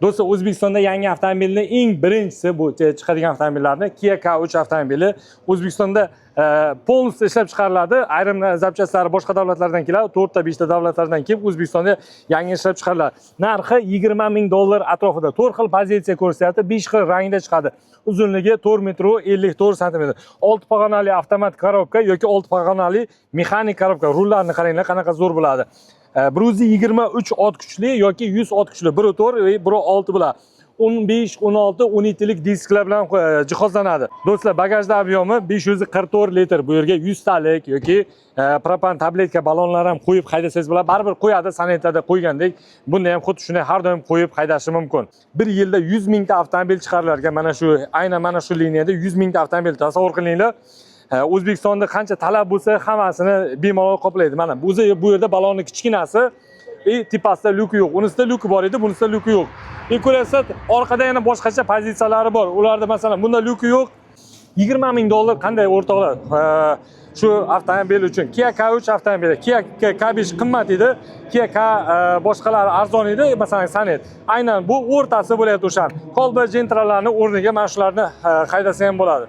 Do'stlar, O'zbekistonda yangi avtomobilni eng birinchisi bu chiqadigan avtomobillarni Kia K3 avtomobili O'zbekistonda полностью ishlab chiqariladi. Ayrim запчасть lari boshqa davlatlardan keladi, to'rtta, beshta davlatlardan kelib, O'zbekistonda yangi ishlab chiqariladi. Narxi 20 ming dollar atrofida. To'rt xil pozitsiya ko'rsatyapti, 5 xil rangda chiqadi. Uzunligi 4 metr 54 santimetr. 6 pog'onali avtomat коробка yoki 6 pog'onali mexanik коробка. Rullarni qaranglar, qanaqa zo'r bo'ladi. 123 ot kuchli yoki 100 ot kuchli, biri 4 va biri 6 bo'ladi. 15, 16, 17lik disklar bilan jihozlanadi. Do'stlar, bagajda объем i 544 litr. Bu yerga 100 talik yoki propan tabletka ballonlar ham qo'yib haydasangiz bo'ladi. Baribir qo'yadi, Sonetada qo'ygandek. Bunda ham xuddi shunday har doim qo'yib haydashi mumkin. Bir yilda 100 mingta avtomobil chiqarilar ekan. Mana shu, aynan mana shu liniyada 100 mingta avtomobil, tasavvur qilinglar. O'zbekistonda qancha talab bo'lsa, hammasini bemalol qoplaydi. Mana o'zi bu yerda ballonni kichkinasi и tepasida lyuki yo'q. Unisida lyuki bor edi, bunisida lyuki yo'q. И ko'rasiz, orqada yana boshqacha pozitsiyalari bor. Ularda, masalan, bunda lyuki yo'q. 20 ming dollar qanday, o'rtoqlar? Shu avtomobil uchun Kia K3 avtomobili. Kia K5 qimmat edi. Kia K boshqalari arzon edi, masalan, Sonet. Aynan bu o'rtasi bo'lyapti o'shan. Cobalt, Gentralarni o'rniga mana shularni haydasa ham bo'ladi.